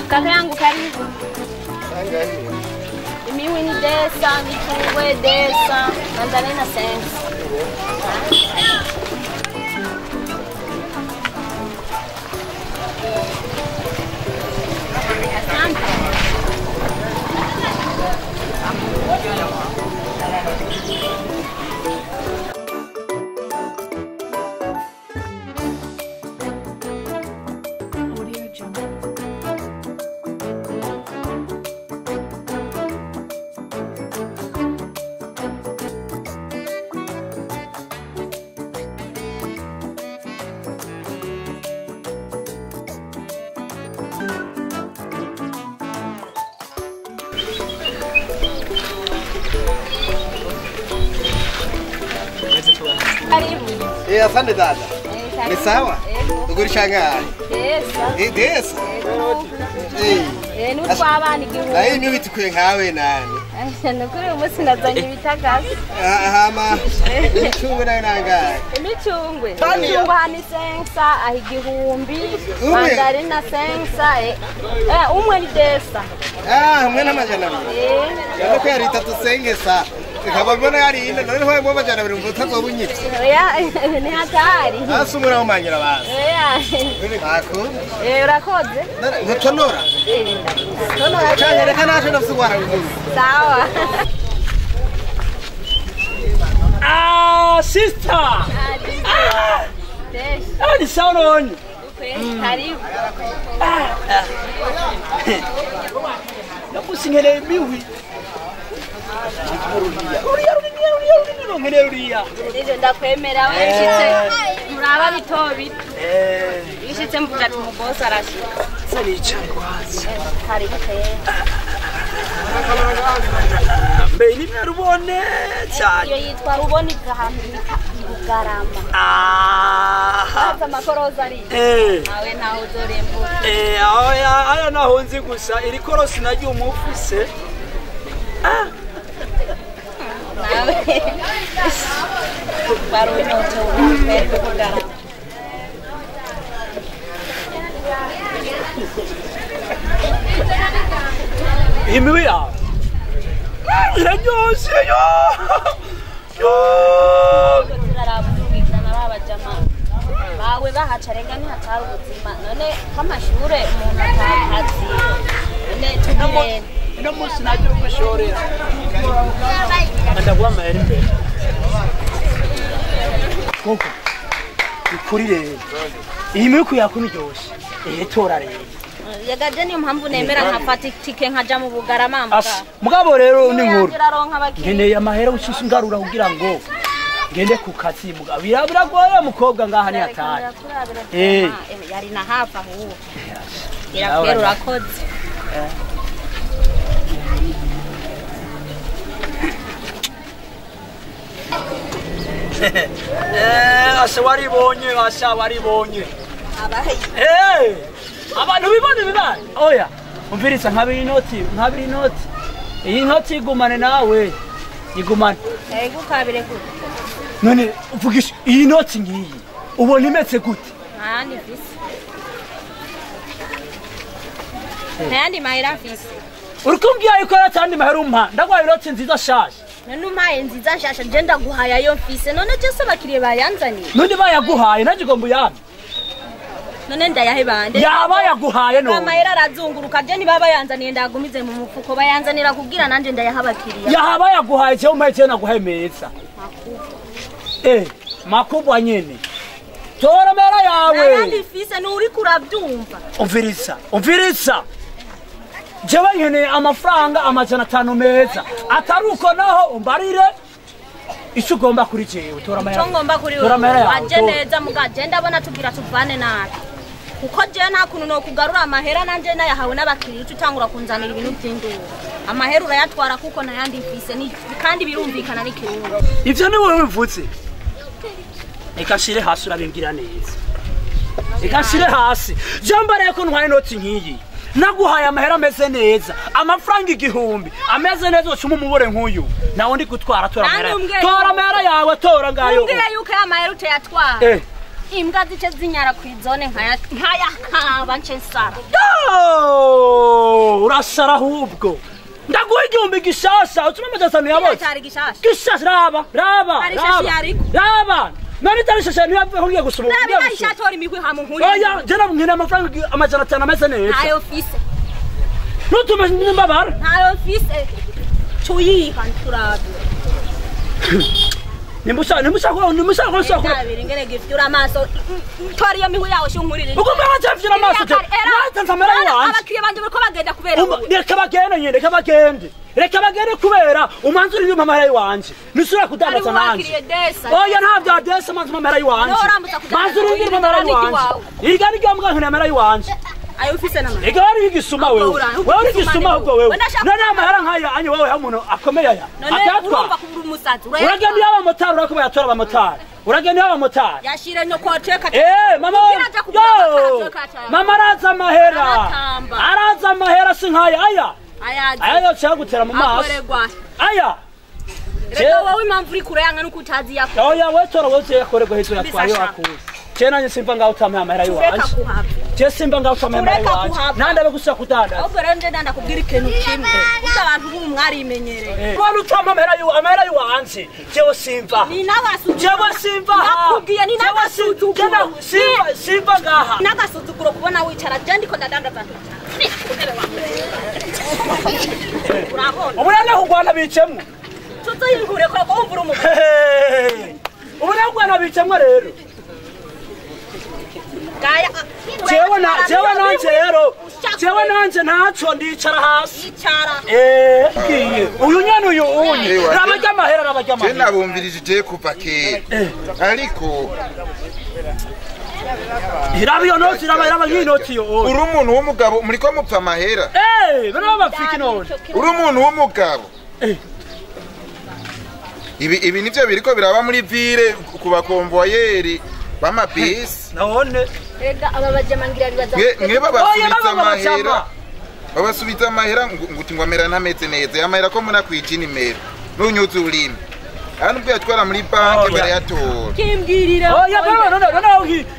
Kaka yangu karibu. Mimi ni desa, michungwe desa, mandarina sense. Asante. Karibu. Eh, asante dada. Ni sawa? Ugurisha ngapi? Desa. Eh, desa. Eh. Eh, nutwabana igihumbi. Nayo imwe bitukwe nkawe nani? Nukuri uyu munsi nazanye ibitagasi. Hama. Imicungwe nayo nangahe? Imicungwe. Imicungwe hano isensa aho igihumbi. Mandarina sensa. Eh, umwe ni desa. Ah, umwe n'amajana abiri. Eh. Yako ko yari itatu sengesa. Ikaba mbona yari ine none ho amajana abiri ngo utazobunyitse. Oya, ni hatari. Hasi umwe umanyira basi. Oya. Ntakundi. Eh, urakoze? Ntutonora. Eh. Tonora. Cyane reka naje ndafise ruguru. Sawa. Ah, sister. Ah, ah, ni sawa none. Karibu. Ah. Nakusingeleye miwi. Ruriya. Nivyo ndakwemera wishitse muraba bito bito. Wishitse mvuga ati umubosi arashika. Sasa nicaye kwanza. Karibu tena. Mbe ni rubone cyane. Iyo yitwa rubone ahantu bita Bugarama. Ah. Amakoroza ari. Awe naho uzorembuka. Aya naho nzi gusa iri korosi naryo umufise. Ah. Nawe. Barunoto mbere Bugarama. Imiwi yawe iraryoshe yo yo turarabumvikana babajama bawe bahaca rega ntihatari ubuzima none k'amashure umuntu atakazi none tugende ino munsi naje gushorera ndaguha amahera imbere koko ukuri rero iyi miwi yakunu iryoshe ehe tora rero Yagaje niyo mpamvu nemera nkafata itike nkaja mu Bugarama mbwa. Mugabo rero ni nkuru. Nkeneye amahera ushushe ngarura kugira ngo ngende ku kazi mugabo. Biragoye mukobwa ngaha ni hatari. Yari na hafa huwo. Irakwera urakoze. Asa waribonye, asa waribonye. Abahe. Abantu bibone bibaye. Oya, umviriza nkabiri inoti, nkabiri inoti. Iyi noti igumane nawe. Igumane. Ego kabire gute. None uvugisha iyi noti ngiyi. Ubona imetse gute? Ntayandi mfise. Ntayandi mahera mfise. Uri kumbwira yuko atandi mahera umpa. Ndagwaye inoti nziza shasha. None umpaye nziza shasha je ndaguhaye ayo mfise. None je se abakiriye bayanzaniye. None bayaguhaye naje ugomba uyampe. None ndayahe bande. Yaba yaguhaye no. Amahera arazunguruka je niba bayanzaniye ndagumize mu mufuko bayanzanira kugira nanje ndayaha abakiriya. Yaba yaguhaye je umpaye je naguhaye meza. Makubwa nyene. Tora mera yawe. Nandi mfise nuri kurabyumva. Umviriza, umviriza. Jewe nkeneye amafaranga 500 meza. Ataruko naho umbarire. Icyo ugomba kuri jewe tora amahera. Icyo ngomba kuri wewe. Waje neza mugaje ndabona tugira tuvane nabi. Kuko je nta kuntu no kugarura amahera nanje nayahawe n'abakiriya utangura kunzanira ibintu by'induru. Amahera urayatwara kuko nayandi mfise ni kandi birumvikana n'ikirundi. Ivyo ni wewe mvutse. Reka nshire hasi urabimbwira neza. Reka nshire hasi. Jamba reko ntwaye inoti nkiyi. Naguhaye amahera ameze neza. Amafaranga 1000 ameze neza ucuma umubore nk'uyu. Nawe ndi gutwara tora amahera. Tora amahera yawe tora ngayo. Umbwiye yuko ya mahera utayatwara. Imbwa zice zinyara ku izone nkaya kaba nce nsara. Urasara ahubwo. Ndaguha 1000 gishasha ucuma amajana yabotse. Cyari gishasha. Gishasha raba raba. Raba. Nari tarishasha niyo ngiye gusoma. Raba ishatora imigwi ha mu nkuri. Oya je nabwira amafaranga amajana 5 ameze neza. Ntayo fise. Nutume mbabara. Ntayo fise. Cuyiha nturabe. Nimusha ngene gifyura amaso. Tori yo migwi yawe shunkurire. Uko mara amaso. Natanze amara yawe. Abakiriya banje bariko bagenda kubera. Reka bagende nyene reka bagende. Reka bagende kubera umanzuri nyuma amahera yiwanje. Nisura kudandaza nanje. Oya ntabyo adesa manzu amahera yiwanje. Manzuri nyuma amahera yiwanje. Irga ni gambwa nkene amahera yiwanje. Ayo ufise namara. Ega wari igisuma wewe. Wewe uri igisuma ahubwo wewe. None amahera nkaya anye wewe umuntu akomeye aya. Atatwa. Uragenda iyo abamotari urako bayatora abamotari. Uragenda iyo abamotari. Yashire nyoko ateka. Mama. Mama araza amahera. Araza amahera sinkaya aya. Aya yoca gutera mu maso. Aya. Reka wowe impamvu uri kure yanga nuko utazi yako. Oya we tora wose yakorerwa hejuru yatwaye akuze. Je nanye simba ngaho utamaye amahera yiwanje. Je simba ngaho utamaye amahera yiwanje. Nandabe gusa kudandaza. Ahubwo rero nje ndakubwira ikintu kimwe. Gusa abantu b'ubu mwarimenyereye. Mwana utama amahera yiwanje. Jewe simba. Ni n'abasuzuguro. Jewe simba. Nakubwiye ni n'agasuzuguro. Simba simba ngaha. N'agasuzuguro kubona wicara je ndiko ndadandaza. Ni kuntebe wawe. Urabona. Ubu rero kugwana bicemwe. Tuzoyinkure ko wumvura umugabo. Ubu rero kugwana bicemwe rero. Jewe nanje rero. Jewe nanje ntaco ndicara hasi. Icara. Uyu nyene uyu unye. Rabajya amahera rabajya amahera. Je nabumvirije je kuva kera. Ariko Iraba iyo noti iraba nk'inoti yo. Uri umuntu w'umugabo muriko mupfa amahera. Bano bapfika none. Uri umuntu w'umugabo. Ibi nivyo biriko biraba muri ville ku bakonvoyeri b'amabisi. None ega aba bajamangira bibaza. Mwe babasubiza amahera. Babasubiza amahera nguti ngo amera ntameze neza. Yamahera ko muna kwija inimero. Nunyuze urimi. Hano ubwo yatwara muri banki barayatora. Kimbwirira. Oya baba none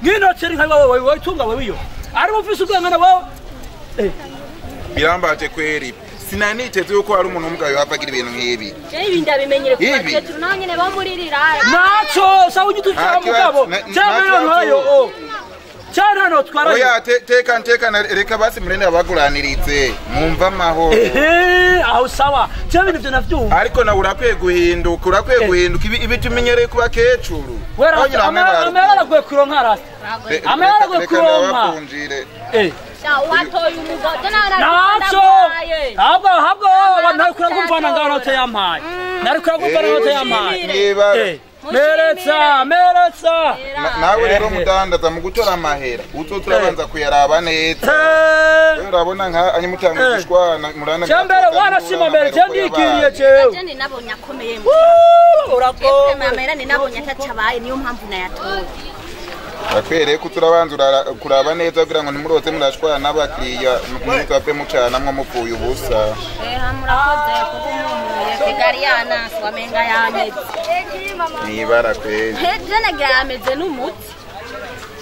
nk'inoti iri nka wowe wowe tunga wewe iyo. Ari ufise ubwenge na wowe. Birambaje kweri. Sinaniteze yuko hari umuntu w'umugabo yava agira ibintu nk'ibi. Je ibi ndabimenyere kuba bakecuru naho nyene bamuririra. Naco sawa unyitutsa mugabo. Cyane ntayo. Cyane hano twara. Oya teka reka basi murende abaguranirize mwumva amahoro. Aho sawa. Je ibintu byo navyumva. Ariko nawe urakwiye guhinduka, urakwiye guhinduka ibi tumenyereye kuba kecuru. Amahera arakwiye kuronka rasta. Amahera arakwiye kuronka. Watoye umugabo naco. Ahubwo nari kuragumvana ngaho note yampaye. Nari kuragumvana note yampaye. Meretsa. Nawe rero mudandaza mu gutora amahera uzoza kuyaraba neza. Urabona nka anyimutanga gushwana murana. Cyambere wanashima mbere je ndikiriye jewe. Je ni nabonye akomeye. Urakoze. Amahera ni nabonye atacabaye niyo mpamvu nayatoye. Akwereye ko turabanza kuraba neza kugira ngo ntimuroze murashwana n'abakiriya mutapfe mucana mwo mupfuye ubusa. Murakoze kuko kigari yana wamenga yameze. Nibara kweli. Je nagira yameze n'umuti.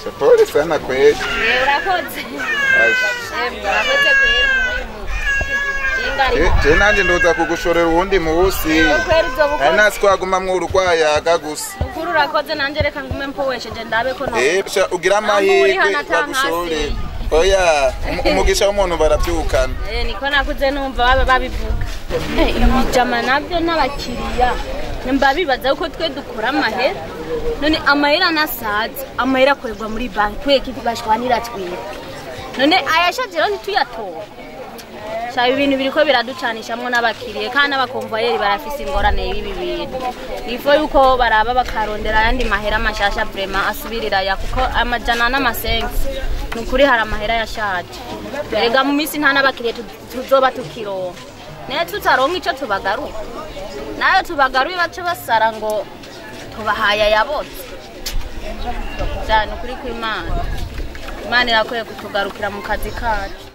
Siporo sana kweli. Urakoze. Urakoze kweli. Je nanje ndoza kugushorera uwundi musi. Nasi kwaguma mwo urukwayaga gusa. Ukuru urakoze nanje reka ngume mpowesheje ndabe ko no. Ugira amahirwe bagushore. Oya umugisha w'umuntu barabyukana. Niko nakuze numva baba babivuga. Ibijama nabyo n'abakiriya nimba bibaza uko twe dukora amahera. None amahera nasaza, amahera akorerwa muri banki tweke bashwanira twiwe. None ayashaje rero ntituyatora. Sha ibintu biriko biraducanishamwo n'abakiriye kandi n'abakonvoyeri barafise ingorane y'ibi bintu. Ifo yuko baraba bakarondera ayandi mahera mashasha vraiment asubirira ya kuko amajana n'amasensi nukuri hari amahera yashaje. Erega mu minsi nta n'abakiriye tuzoba tukironka. Naye tutaronka ico tubagaruka. Nayo tubagaruye bace basara ngo tubahaya yabotse. Cyane ukuri kw'Imana. Imana irakwiye kutugarukira mu kazi kacu.